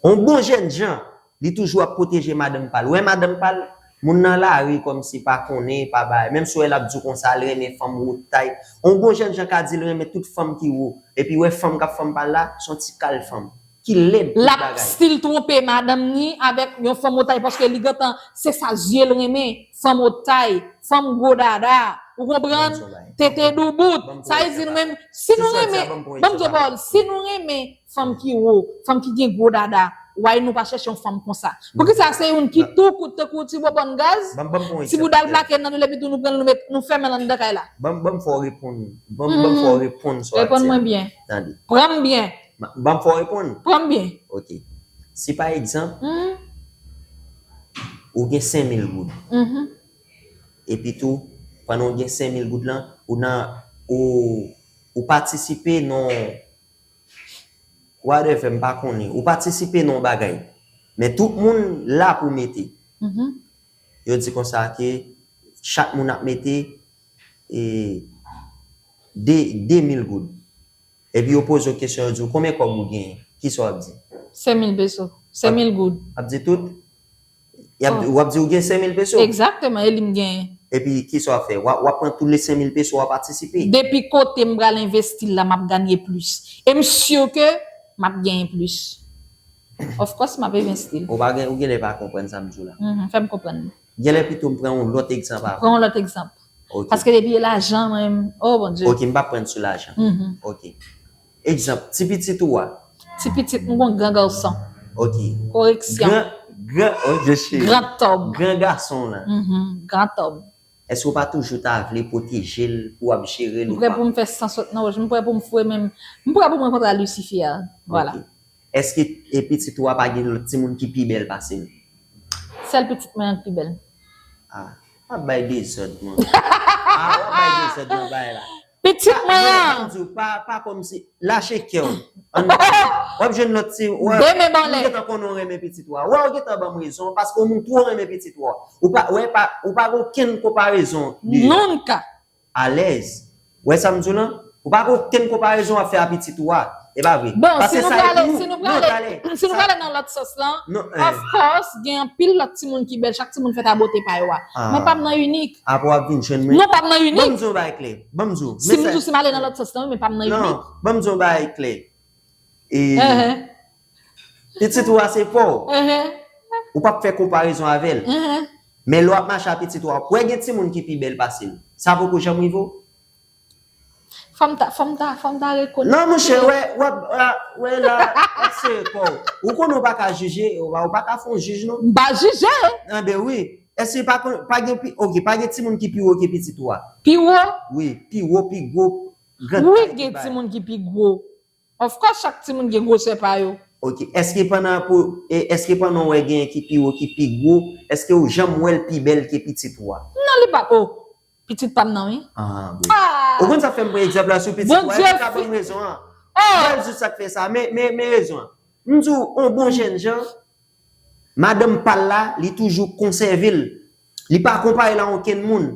On bon jènjan, li toujou ap pwoteje madanm pa l. Wè madanm pa l, moun nan lari kòmsi pa konnen, pa bay. Menm si w wè l ap di w konsa, l renmen fanm wo tay. On bon jènjan ka di l renmen tout fanm ki wo. Epi wè fanm k ap fanm pa l la, se yon ti kal fanm. Ki lèd tout bagay. L ap still twonpe madanm ni avèk yon fanm wo tay paske li gentan, se sa zye l renmen, fanm wo tay, fanm gwo dada, ou konprann? Tete doubout. Sa vle di nou menm, si nou renmen, ban m di w pawòl, si nou renmen fanm ki wo, fanm ki gen gwo dada, why nou pa chèche yon fanm konsa? Poukisa se youn ki tou kout tankou ti bobòn gaz, ti bouda l plake nan nou, epi tou nou pran l, nou met, nou fèmen l anndan kay la? Ban m, ban m fè w reponn, ban m, ban m fè w reponn sa w ap di a. Reponn mwen byen. Tande. Pran m byen. Ban m fè w reponn. Pran m byen. Ok. Si pa egzanp, ou gen senk mil goud. Epi tou, pandan w gen senk mil goud lan, ou nan, ou, ou patisipe nan, whatever, m pa konnen. Ou patisipe nan yon bagay. Men tout moun la pou mete. Yo di konsa ke chak moun ap mete, e, de, de mil goud. Epi yo poze w kesyon, yo di w, "Konbyen kòb ou genyen?" Kisa w ap di? Senk mil peso. Senk mil goud. W ap di tout? Y ap, w ap di w gen senk mil peso? Egzakteman, e li m genyen. Epi kisa w ap fè? W ap, w ap pran tout le senk mil peso, w ap patisipe? Depi kote m pral envesti l la, m ap ganye plis. E m si ke m ap genyen plis. Of course, m ap envesti l. Ou pa gen, ou genlè pa konprann sa m di w la. Fè m konprann. Genlè pito m pran yon lòt egzanp avan. Pran yon lòt egzanp. Ok. Paske depi e lajan, mwen, oh Bondye. Ok, m p ap pran sou lajan. Ok. Egzanp, ti pitit ou a. Ti pitit, m gon gran gason. Ok. Koreksyon. Gran, gran, oh, Dye cheri. Gran tòb. Gran gason w lan. Gran tòb. Èske w pa toujou ta vle pwoteje l, pou w ap jere l ou pa? M prè pou m fè san sot nan wòch, m prè pou m foure men m, m prè pou m rankontre a Lucifer. Vwala. Ok. Èske e pitit ou a pa gen lòt timoun ki pi bèl pase l? Sèl pitit mwen an ki pi bèl. Ah, pa bay dezòd, non. Ah, w ap bay dezòd nan bagay la. Pitit mwen an. Pa pa kòmsi lache kè w. W ap jwenn lòt ti w ap gentan konnen w renmen pitit ou a. Wè w gentan ban m rezon paske w moun twò renmen pitit ou a. Ou pa wè pa ou pa gen okenn konparezon. Nunca. Alèz. Wè sa m di w lan? Ou pa gen okenn konparezon w ap fè a pitit ou a. E pa vre. Bon, si nou prale, si nou prale, si nou prale nan lòt sans lan, of course, gen anpil lòt timoun ki bèl, chak timoun fèt a bote pa yo a. Men pa m nan inik. Apre w ap vin jwenn mwen. Non, pa m nan inik. Ban m di w yon bagay klè. Ban m di w. Si m di w si m ale nan lòt sans lan, men pa m nan inik. Non, ban m di w yon bagay klè. E pitit ou a se pa w. Ou p ap fè konparezon avè l. Men lè w ap mache a pitit ou a, w ap wè gen timoun ki pi bèl pase l. Sa poko janm rive w? Fò m ta, fò m ta, fò m ta rekonèt. Non, monchè, wè, w ap, wè la, èske kò w. Ou konnen w pa ka jije, ou pa, ou pa ka fè yon jij, non. M pa jije. Anben wi. Èske pa, pa gen, pi- ok, pa gen timoun ki pi wo ke pitit ou a? Pi wo? Wi, pi wo, pi gwo. Grand Wi, taille, gen pi bay. Timoun ki pi gwo. Of course, chak timoun gen gwosè pa yo. Ok, èske pandan pou, e, èske pandan w wè gen ki pi wo, ki pi gwo, èske w janm wè l pi bèl ke pitit ou a? Non, li pa, oh, pitit pa m nan, wi. Ah, bon. Ou konn sa fè m pran egzanp la sou pitit ou a, e li ka ban m rezon an. Bèl, jis sa k fè sa, men, men, men rezon an. M di w, yon bon jèn jan, madanm pa l la, li toujou konsève l. Li pa konpare l a okenn moun.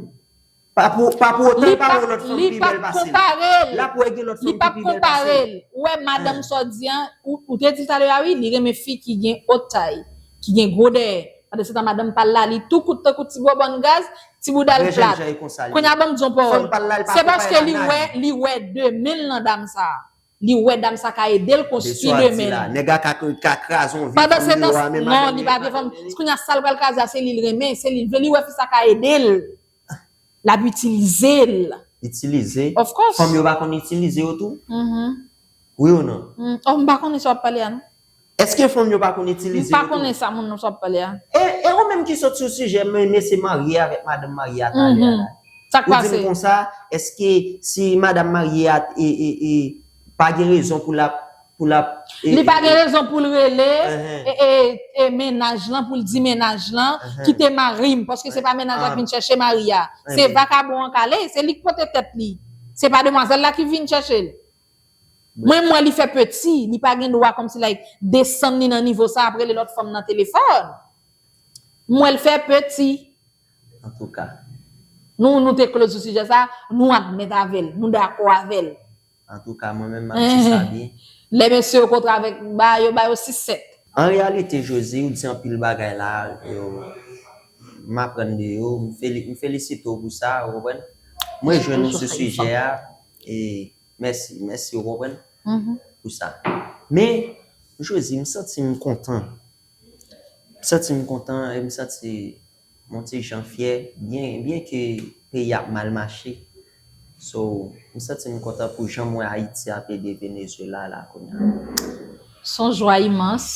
Pa pou, pa pou otan li pa wè lòt fanm pi bèl pase l. L ap wè gen lòt fanm ki pi bèl pase l. Ou wè madanm sa w di an, ou, ou te di talè a wi, li renmen fi ki gen haute taille, ki gen gwo dèyè. Pandan se tan madanm pa l la, li tou kout tankou ti bobòn gaz, ti bouda l plat. Kounye a ban m di yon pawòl. Se paske li wè, li wè demen l nan dam sa a. Li wè dam sa ka ede l konstwi demen l. Nèg la ka, ka kraze yon vye fanm li wè a, men madanm li pa vye fanm. Kounye a sa l pral kraze a, se li l renmen, se li l vle, li wè fi sa ka ede l. L ap itilize l. Itilize? Of course. Fanm yo pa konn itilize yo tou? Wi ou non? Oh, m pa konnen sa w ap pale a non. Èske fanm yo pa konn itilize yo tou? M pa konnen sa moun nan sa w ap pale a. E, e ou menm ki sot sou sijè, men mesye marye avèk madanm marye a talè a la. Sa k pase? Ou di m konsa, èske si madanm marye a e, e, e, pa gen rezon pou l ap, pou l ap. Li pa gen rezon pou l rele e, e, e mennaj lan, pou l di mennaj lan, kite mari m, paske se pa mennaj la k vin chèche mari a. Se vakabon an k ale, se li k pote tèt li. Se pa demwazèl la ki vin chèche l. Mwen, m wè li fè peti, li pa gen dwa kòmsi like desann li nan nivo sa ap rele lòt fanm nan telefòn. M wè l fè peti. Antouka. Nou, nou te close sou sijè sa, nou admèt avè l, nou dakò avè l. Antouka, mwen menm m ap di sa byen. Lè mesye yo kontre avèk ba yo, ba yo sis sèt. An reyalite, Josie, ou di anpil bagay la, yo, m aprann de yo, m feli, m felisite w pou sa, ou konprann? Mwen jwenn ou sou sijè a, e Mèsi, mèsi, ou konprann? Pou sa. Men, Josie, m santi m kontan. M santi m kontan e m santi m on ti jan fyè, byen, byen ke peyi ap mal mache. So, m santi m kontan pou jan m wè Ayiti ap ede Venezuela la kounye a. Se yon jwa imans.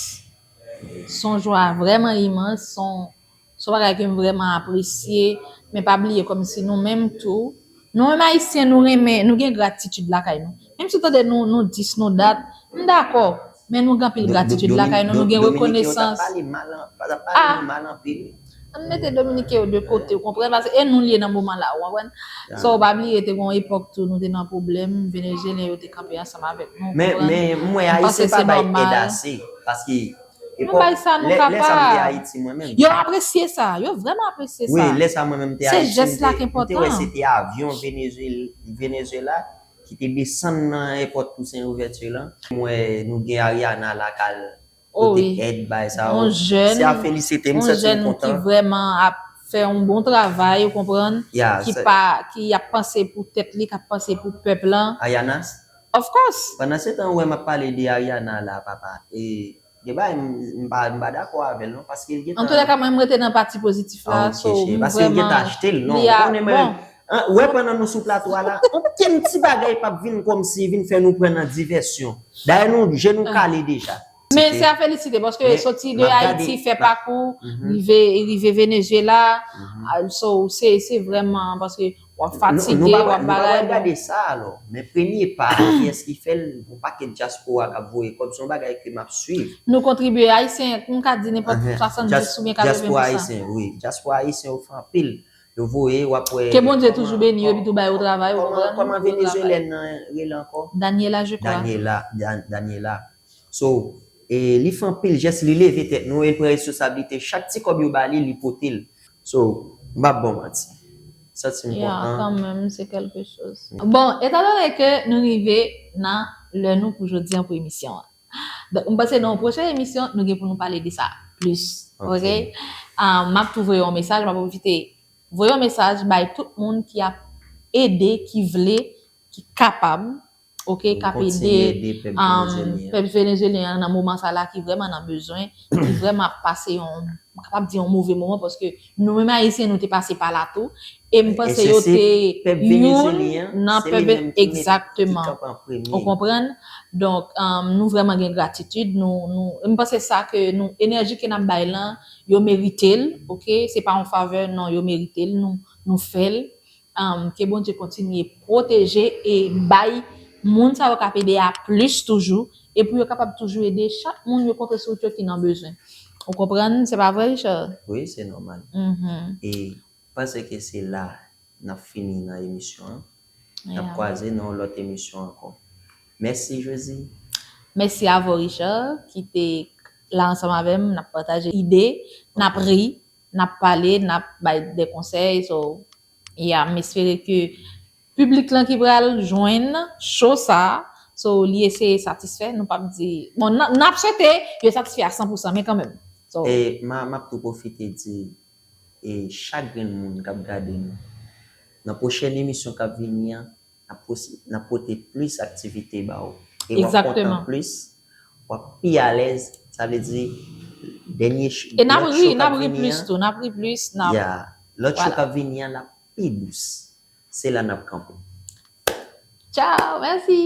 Se yon jwa vrèman imans. Se yon Se yon bagay ke m vrèman apresye, men pa bliye kòmsi nou menm tou, nou menm Ayisyen, nou renmen, nou gen gratitid lakay nou. Menm si w tande nou, nou dis, nou dat, m dakò, men nou gen anpil gratitid lakay nou, nou gen rekonesans. Ah! Ann mete Dominiken yo de kote, ou konprann? Paske e nou l ye nan moman la, ou konprann? So, pa bliye, te gen yon epòk tou, nou te nan pwoblèm, Venezyelyen yo te kanpe ansanm avèk nou, ou konprann? Men, men, m wè Ayisyen pa bay èd ase, paske Nou bay sa nou kapab. Yo apresye sa, yo vrèman apresye sa. Wi, lè sa mwen menm m te Ayiti, m te wè se te avyon Venezuela ki te desann nan èpòt Toussaint Louverture lan. M wè nou gen Ariana la k al pote èd bay sa yo. Se a felisite, m santi m kontan. Yon jèn ki vrèman ap fè yon bon travay, ou konprann, ki pa, ki ap panse pou tèt li, k ap panse pou pèp lan. Ariana? Of course. Pandan se tan ou wè m ap pale de Ariana la, papa, e Gen bagay m, m pa, m pa dakò avè l non, paske l gentan. Antoulèka, mwen, m rete nan pati pozitif la, so, m vrèman. Paske l gentan achte l, non. Ou konnen mwen menm, ou wè pandan nou sou plato a la, okenn ti bagay p ap vin kòmsi vin fè nou pran nan divèsyon. Dayè, nou, je nou kale deja. Men se a felisite, paske soti de Ayiti, fè pakou, rive, rive Venezuela, so, se, se vrèman, paske W ap fatige, w ap bagay. Nou pa pral gade sa alò. Men premye pa, kiyès ki fè l, yon pakèt dyaspora k ap voye kòb, se yon bagay ke m ap swiv. Nou kontribye, Ayisyen, m ka di nenpòt swasanndis oubyen katreven pousan. Dyaspora ayisyen, wi. Dyaspora ayisyen yo fè anpil. Yo voye, w ap wè. Ke Bondye toujou beni yo, epi tou ba yo travay, ou konprann? Kòman Venezyelyèn nan rele ankò? Daniela, je crois. Daniela, Daniela. So, e li fè anpil jès, li leve tèt nou, e l pran responsablite. Chak ti kòb yo ba li, li pote l. So, m p ap ba w manti. Santi m kontan. Kanmenm, se quelque chose. Bon, etandone ke nou rive nan lè nou pou jodi an pou emisyon an. Donk, m panse nan yon pwochen emisyon, nou gen pou nou pale de sa plis. Ok? M ap tou voye yon mesaj, m ap pwofite voye yon mesaj bay tout moun ki ap ede, ki vle, ki kapab, ok, k ap ede pèp venezyelyen an nan moman sa la ki vrèman nan bezwen, ki vrèman ap pase yon, m kapab di yon move moman, paske nou menm Ayisyen, nou te pase pa la tou. E m panse yo te youn nan pèp, egzakteman. Ou konprann? Donk, nou vrèman gen gratitid. Nou, nou, m panse sa ke nou, enèji ke n ap bay lan, yo merite l, ok? Se pa yon favè, non, yo merite l, nou, nou fè l. Ke Bondye kontinye pwoteje e bay moun sa yo k ap ede a plis toujou, e pou yo kapab toujou ede chak moun yo kontre sou wout yo ki nan bezwen. Ou konprann? Se pa vre, Richard? Wi, se nòmal. E panse ke se la n ap fini nan emisyon an. N ap kwaze nan yon lòt emisyon ankò. Mèsi, Josie. Mèsi a vou, Richard, ki te la ansanm avè m, n ap pataje ide, n ap ri, n ap pale, n ap bay de konsèy. So, yeah, m espere ke piblik lan ki pral jwenn show sa, so, li eseye satisfè, nou p ap di, bon, n ap swete yo satisfè a san pou san, men kanmenm. So, e m ap tou pwofite di, e chak grenn moun k ap gade nou, nan pwochèn emisyon k ap vini an, n ap pote plis aktivite ba ou. E w ap kontan plis, w ap pi alèz, sa vle di, dènye show k ap vini an, lòt show k ap vini an, lòt show k ap vini an, l ap pi dous. Se la n ap kanpe. Tchao, mèsi.